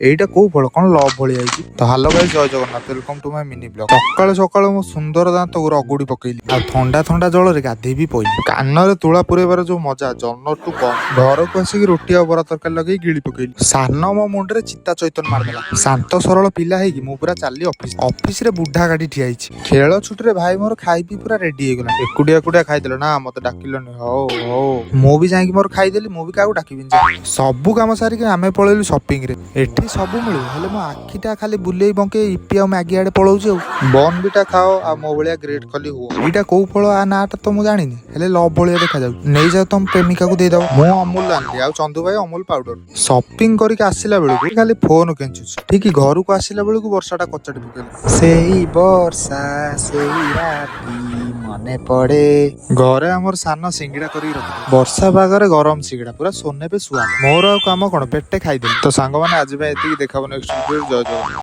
ଏଇଟା କୋଉ ଫଳ? କଣ ଲଭ୍ ଭଳିଆ ହେଇଛି ତ। ହାଲୋ ଭାଇ, ଜୟ Jagannath, welcome to my mini vlog। ସକାଳୁ ସକାଳୁ ମୁଁ ସୁନ୍ଦର ଦାନ୍ତକୁ ରଗୁଡି ପକେଇଲି ଆଉ ଥଣ୍ଡା ଥଣ୍ଡା ଜଳରେ ଗାଧେଇ ବି ପଇଲି। କାନରେ ତୁଳା ପୁରେଇବାର ଯୋଉ ମଜା, ଜନ୍ନତଠୁ କମ। ଘରକୁ ଆସିକି ରୁଟି ଆଉ ବରା ତରକାରୀ ଲଗେଇ ଗିଳି ପକେଇଲି। ସାନ ମୋ ମୁଣ୍ଡରେ ଚିତା ଚୈତନ ମାରିଦେଲା। ଶାନ୍ତ ସରଳ ପିଲା ହେଇକି ମୁଁ ପୁରା ଚାଲି ଅଫିସ। ଅଫିସରେ ବୁଢା ଗାଡି ଠିଆ ହେଇଛି। ଖେଳ ଛୁଟିରେ ଭାଇ ମୋର ଖାଇ ପିଇ ପୁରା ରେଡି ହେଇଗଲା। ଏକୁଟିଆ ଏକୁଟିଆ ଖାଇଦେଲ ନା, ମତେ ଡାକିଲନି? ହଉ ହଉ, ମୁଁ ବି ଯାଇକି ମୋର ଖାଇଦେଲି। ମୁଁ ବି କାହାକୁ ଡାକିବିନି ଯା। ସବୁ କାମ ସାରିକି ଆମେ ପଳେଇଲୁ ସପିଂ ରେ। ଏଠି ସବୁ ମିଳିବ, ହେଲେ ମୋ ଆଖିଟା ଖାଲି ବୁଲେଇ ବଙ୍କେଇ ଇପି ଆଉ ମ୍ୟାଗି ଆଡେ ପଳଉଛି। ଆଉ ବର୍ନଭିଟା ଖାଅ ଆଉ ମୋ ଭଳିଆ ଗ୍ରେଟ୍ ଖଲି ହୁଅ। ଏଇଟା କୋଉ ଫଳ? ଆ ନାଁଟା ତ ମୁଁ ଜାଣିନି, ହେଲେ ଲଭ୍ ଭଳିଆ ଦେଖାଯାଉଛି। ନେଇଯାଅ, ତମ ପ୍ରେମିକାକୁ ଦେଇଦବ। ମୁଁ ଅମୁଲ ଆଣିଲି ଆଉ ଚନ୍ଦୁ ଭାଇ ଅମୁଲ ପାଉଡର। ସପିଂ କରିକି ଆସିଲା ବେଳକୁ ଖାଲି ଫୋନ କେଞ୍ଚୁଛି। ଠିକ ଘରକୁ ଆସିଲା ବେଳକୁ ବର୍ଷାଟା କଚାଡି ପକେଇଲା। ସେଇ ବର୍ଷା, ସେଇ ରାତି ମନେ ପଡେ। ଘରେ ଆମର ସାନ ସିଙ୍ଗିଡା କରିକି ରଖିଥିଲେ। ବର୍ଷା ପାଗରେ ଗରମ ସିଙ୍ଗିଡା ପୁରା सोने पे सुहागा। ମୋର ଆଉ କାମ କଣ, ପେଟେ ଖାଇଦେଲି। ତ ସାଙ୍ଗମାନେ, ଆଜି ପାଇଁ ଏତିକି। ଦେଖାହବ ନେକ୍ସଟ ଭିଡିଓ। ଜୟ ଜଗନ୍ନାଥ।